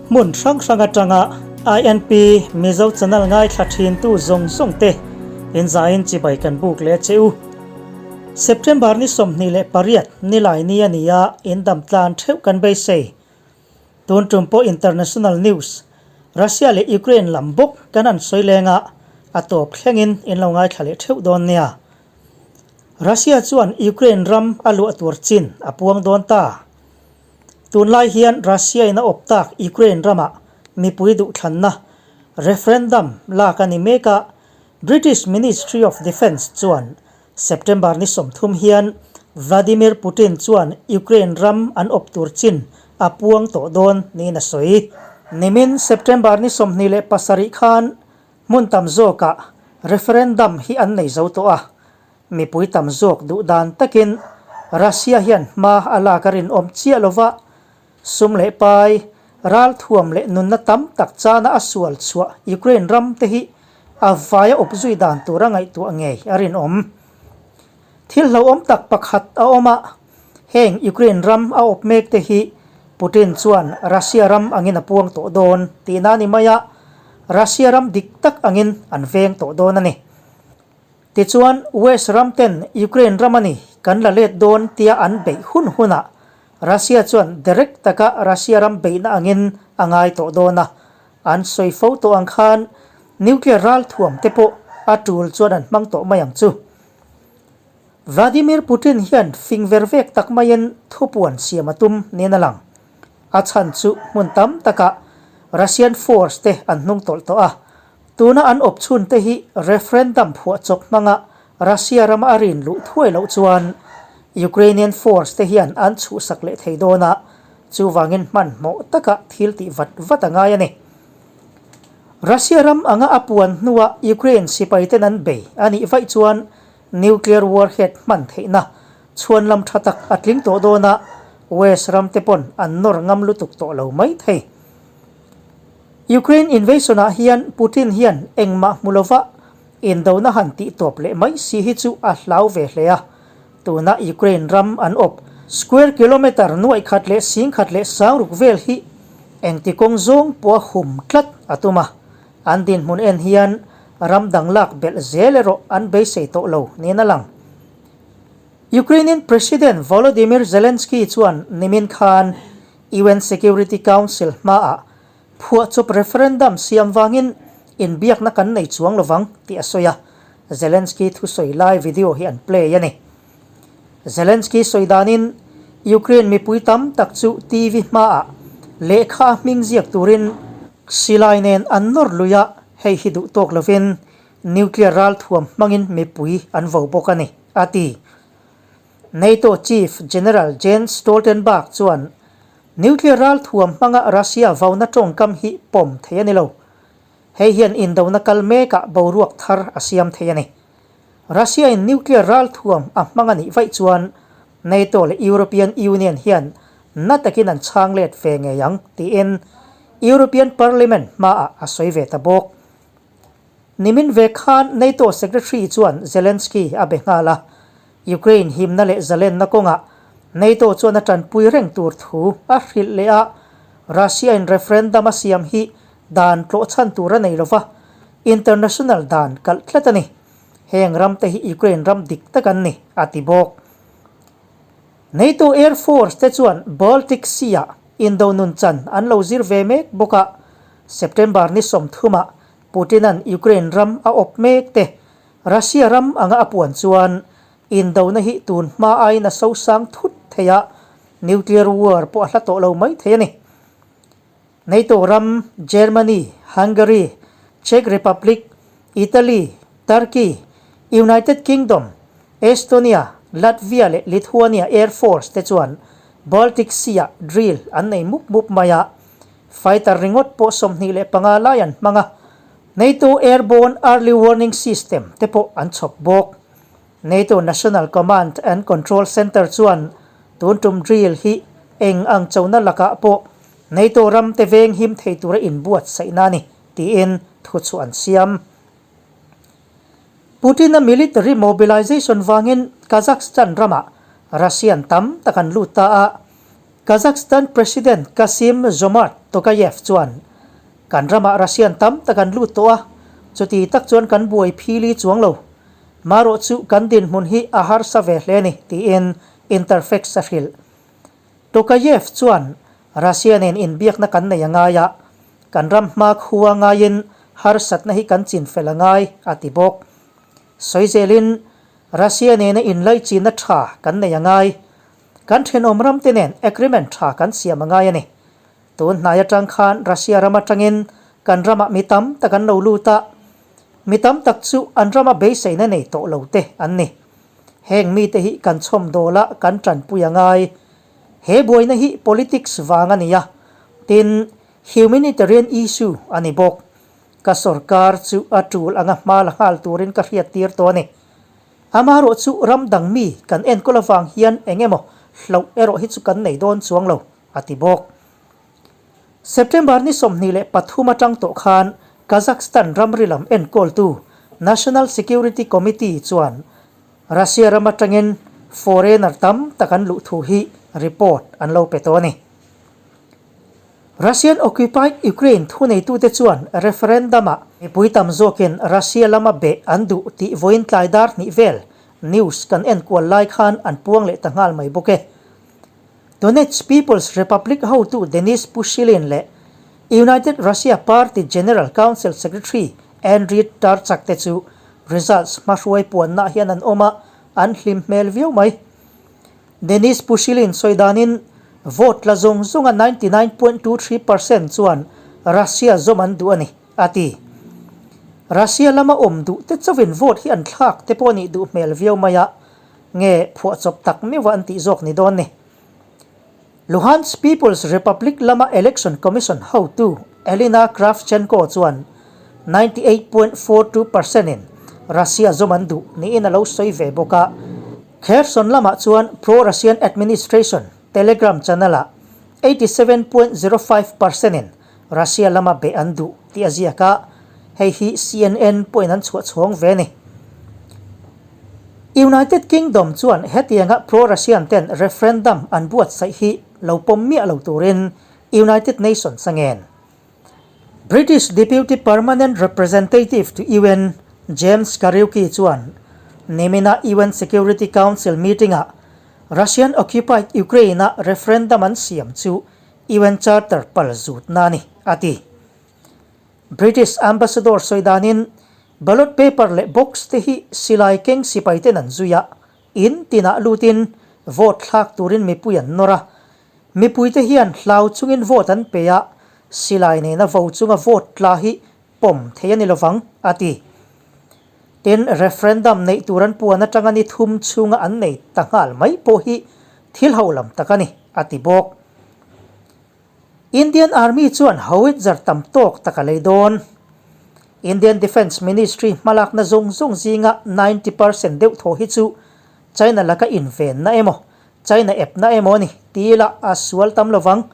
Hmun hrang hrang atanga INP Mizo channel ngaithla thintu zawng zawng te inzaiin chibai kan buk leh che u. September ni 28 nilai ni a ni a, indam tlan theuh kan beisei. Tun tum pawh international news Russia leh Ukraine lam bawk kan an sawi leng a, a tawp thlengin in lo ngaithla leh theuh dawn nia. Russia chuan Ukraine ram a luah tur chin a puang dawn ta. Tunlai hian Russia in a awp tak Ukraine ramah mipui duhthlanna, referendum, lak a ni mek a, British Ministry of Defence chuan September ni 30 hian Vladimir Putin chuan Ukraine ram an awp tur chin a puang tawh dawn niin a sawi. Nimin September ni 27 khan hmun tam zawkah referendum hi an nei zo tawh a, mipui tam zawk duh dan takin Russia hian hma a lak a rinawm chiah lova, sum leh pai, ralthuam leh nunna tam tak chana a sual chhuah Ukraine ram te hi a vaia awp zui dan tura ngaihtuah ngei a rinawm. Thil hlauhawm tak pakhat a awm a, heng Ukraine ram a awp mek te hi Putin chuan Russia ram angin a puang tawh dawn tihna a ni mai a, Russia ram dik tak angin an veng tawh dawn a ni. Tichuan, West ram ten Ukraine ram a ni kan la let dawn tia an beih hun hunah Russia chuan direct taka Russia ram beihna angin a ngai tawh dawn a, an sawi fo tawh ang khan nuclear ralthuam te pawh a tul chuan an hmang tawh mai ang chu. Vladimir Putin hian fing ver vek tak maiin thupuan siam a tum niin a lang. A chhan chu hmun tam takah Russian force te an hnung tawlh tawh a, tuna an awp chhun te hi referendum phuahchawp hmanga Russia rama a rin luh thuai loh chuan Ukrainian force te hian an chhuhsak leh thei dawn a, chuvangin hmanhmawh taka thil tih vat vat a ngai a ni. Russia ram anga a puan hnua Ukraine sipai ten an bei a nih vaih chuan nuclear warhead hman theihna chhuan lam tha tak a tling tawh dawn a, West ram te pawn an nawr ngam lutuk tawh lo mai thei. Ukraine invasion ah hian Putin hian engmah hmu lova indona han tih tawp leh mai si hi chu a hlau ve hle a, tuna Ukraine ram an awp square kilometre nuaih khat leh sing khat leh sangruk vel hi engti kawng zawng pawh a hum tlat a tum a, an dinhmun en hian ram dang lak belh zel erawh an beisei tawh lo niin a lang. Ukrainian President Volodymyr Zelensky chuan nimin khan UN Security Council hmaah phuahchawp referendum siam vangin inbiakna kan nei chuang lovang tih a sawi a, Zelensky thusawi lai video hi an play a ni. Zelensky sawi danin Ukraine mipui tam tak chu TV hmaah lehkha hming ziak turin silai nen an nawr lui a, hei hi duh tawk lovin nuclear ralthuam hmangin mipui an vo bawk a ni, a ti. NATO Chief General Jens Stoltenberg chuan nuclear ralthuam hmanga Russia vauna tawngkam hi pawm thei a ni lo. Hei hian indona kal mekah boruak thar a siam thei a ni. Russia in nuclear ralthuam a hmang a nih vaih chuan NATO leh European Union hian na takin an chhang let ve ngei ang tiin European Parliament hmaah a sawi ve ta bawk. Nimin ve khan NATO Secretary chuan Zelensky a be nghal a, Ukraine himna leh zalenna kawngah NATO chuan a tanpui reng tur thu a hrilh leh a, Russia in referendum a siam hi dan tlawhchhan tur a nei lova, international dan kalh tlat a ni. Heng ram te hi Ukraine ram dik tak an ni, a ti bawk. NATO Air Force te chuan Baltic Sea-ah indo nun chan an lo zir ve mek bawk a, September ni 30-ah Putin-a'n Ukraine ram a awp mek te, Russia ram anga a puan chuan indona hi tun hma aiin a sosang thut thei a, nuclear war pawh a hla tawh lo mai thei a ni. NATO ram Germany, Hungary, Czech Republic, Italy, Turkey, United Kingdom, Estonia, Latvia leh Lithuania Air Force te chuan Baltic Sea-ah drill an nei mup mup mai a, Fighter ringawt pawh 25 lai an hmang a, NATO Airborne Early Warning System te pawh an chhawp bawk. NATO National Command and Control Centre chuan tun tum drill hi eng ang chona lakah pawh NATO ram te veng him thei tura inbuatsaihna a ni tiin thu chu an siam. Putin-a military mobilization vangin Kazakhstan ramah Russian tam tak an lut ta a. Kazakhstan President Kassym-Jomart Tokayev chuan, Kan ramah Russian tam tak an lut tawh a, chuti tak chuan kan buai phili chuang lo. Marawh chu kan dinhmun hi a harsa ve hle a ni, tiin Interfax a hrilh. Tokayev chuan, Russia nen inbiakna kan nei a ngai a, kan ram hma khua ngaiin harsatna hi kan chinfel a ngai, a ti bawk. Sawi zelin, Russia nena inlaichinna tha kan nei a ngai. Kan thenawm ramte nen agreement tha kan siam a ngai a ni. Tun hnai atang khan Russia ram atangin kan ramah mi tam tak an lo lut a, mi tam tak chu an rama beiseina nei tawh lo te an ni. Heng mite hi kan chhawm dawl a, kan tanpui a ngai. He buaina hi politics vang a ni a, tin, humanitarian issue a ni bawk. Ka sorkar chu a tul anga hma la nghal turin ka hriat tir tawh a ni. Amaherawh chu ram dang mi kan enkawl avang hian eng emaw hlauh erawh hi chu kan nei dawn chuang lo, a ti bawk. September ni 23 atang tawh khan Kazakhstan ramri lam enkawltu National Security Committee chuan Russia ram atangin foreigner tam tak an luh thu hi report an lo pe tawh a ni. Russian occupied Ukraine thuneitute chuan referendum-ah mipui tam zawkin Russia lama beh an duh tih vawiin tlai dar hnih vel news kan enkual lai khan an puang leh ta nghal mai bawk e. Donetsk People's Republic hotu Denis Pushilin leh United Russia Party General Council Secretary Andriy Turchak te chu results hmahruai puannaah hian an awm a, an hlim hmel viau mai. Denis Pushilin sawi danin vote la zawng zawnga 99.23 percent chuan Russia zawm an duh a ni, a ti. Russia lama awm duh te chauhin vote hi an thlak te pawh a nih duh hmel viau mai a, nge phuahchawp tak meuh a an tih zawk ni dawn ni. Luhansk People's Republic lama Election Commission hotu Elina Kravchenko chuan 98.42 percent in Russia zawm an duh niin a lo sawi ve bawk a. Kherson lamah chuan pro-Russian administration Telegram channel-ah 87.05 percent in Russia lama beh an duh tih a ziak a, hei hi CNN pawhin an chhuah chhawng ve a ni. United Kingdom chuan hetianga pro-Russian ten referendum an buatsaih hi lo pawm miah lo turin United Nations a ngen. British Deputy Permanent Representative to UN James Kariuki chuan nimina UN Security Council meeting-ah Russian-occupied Ukraine-a referendum an siam chu UN Charter pal zutna a ni, a ti. British Ambassador sawi danin ballot paper leh box te hi silai keng sipai ten an zui a, in tinah lutin vote thlak turin mipui an nawr a, Mipuite hian hlau chungin vote an pe a, silai nena vo chunga vote tla hi pawm thei a ni lovang, a ti. Tin, referendum neih tur an puan atanga ni thum chhunga an nei ta nghal mai pawh hi thil ho lam tak a ni, a ti bawk. Indian Army chuan howitzer tam tawk tak a lei dawn. Indian Defence Ministry hmalakna zawng zawng zinga 90 percent deuh thaw hi chu China laka invenna emaw China epna emaw a ni ti ila a sual tam lovang.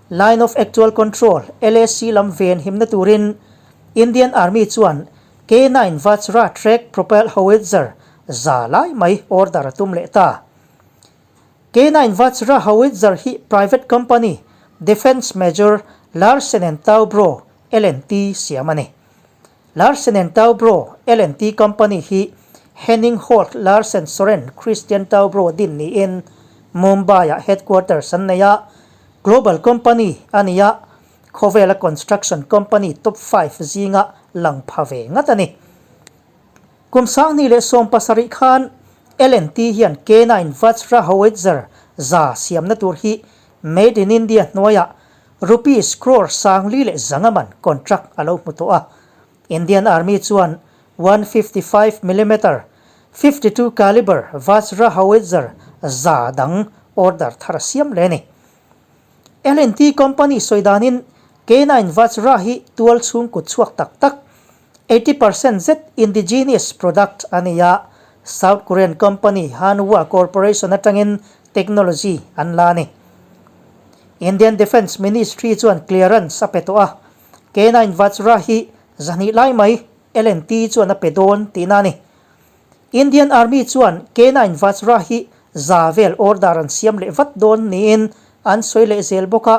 Line of Actual Control, LAC, lam ven himna turin Indian Army chuan K-9 Vajra Track Propelled Howitzer za lai mai order a tum leh ta. K-9 Vajra Howitzer hi private company Defence Major Larsen and Toubro, L&T, siam a ni. Larsen and Toubro, L&T company hi Henning Holt Larsen Soren Christian Toubro din niin Mumbai-ah headquarters an nei a, global company a ni a, khawvela construction company top five zinga lang pha ve ngat a ni. Kum 2017 khan L&T hian K-9 Vajra Howitzer za siamna tur hi Made in India hnuaiah Rupees crore 4500 man contract a lo hmu tawh a. Indian Army chuan 155 millimeter, 52 calibre Vajra howitzer za dang order thar a siam leh a ni. L&T company sawi danin K-9 Vajra hi tual chhung kut chhuak tak tak, 80% zet indigenous product a ni a, South Korean company Hanwha Corporation atangin technology an la a ni. Indian Defence Ministry chuan clearance a pe tawh a, K-9 Vajra hi 200 lai mai L&T chuan a pe dawn tihna a ni. Indian Army chuan K-9 Vajra hi za vel order an siam leh vat dawn niin. an sawi leh zel bawk a.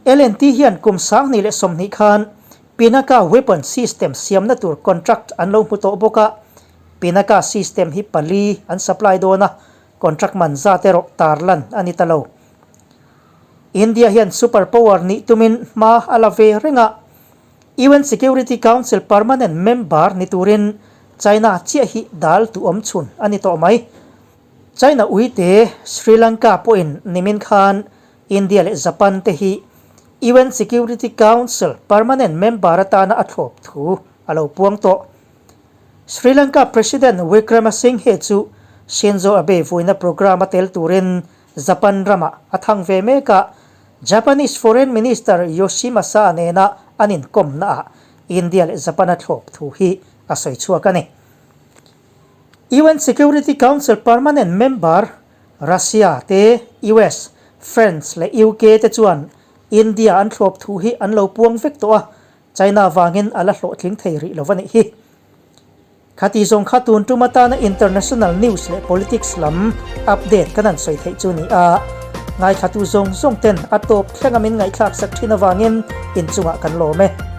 LNT hian kum 2020 khan Pinaka weapon system siamna tur contract an lo hmu tawh bawk a. Pinaka system hi pali an supply dawn a, contract man zat erawh tarlan a ni ta lo. India hian super power nih tumin hma a la ve reng a, UN Security Council permanent member ni turin China chiah hi dal tu awm chhun a ni tawh mai. China uite Sri Lanka pawhin nimin khan India leh Japan te hi UN Security Council permanent member atana a thlawp thu a lo puang tawh. Sri Lanka President Wickremesinghe chu Shinzo Abe vuina programme a tel turin Japan ramah a thang ve mek a, Japanese Foreign Minister Yoshimasa nena an inkawmnaah India leh Japan a thlawp thu hi a sawi chhuak a ni. UN Security Council permanent member Russia te, US, France leh UK te chuan India an thlawp thu hi an lo puang vek tawh a, China vangin a la hlawhtling thei rih lo a nih hi. Khati zawng kha tun tum atana international news leh politics lam update kan han sawi theih chu ni a, ngaithlatu zawng zawng ten a tawp thleng a min ngaihthlak sak thin avangin inchungah kan lawm e.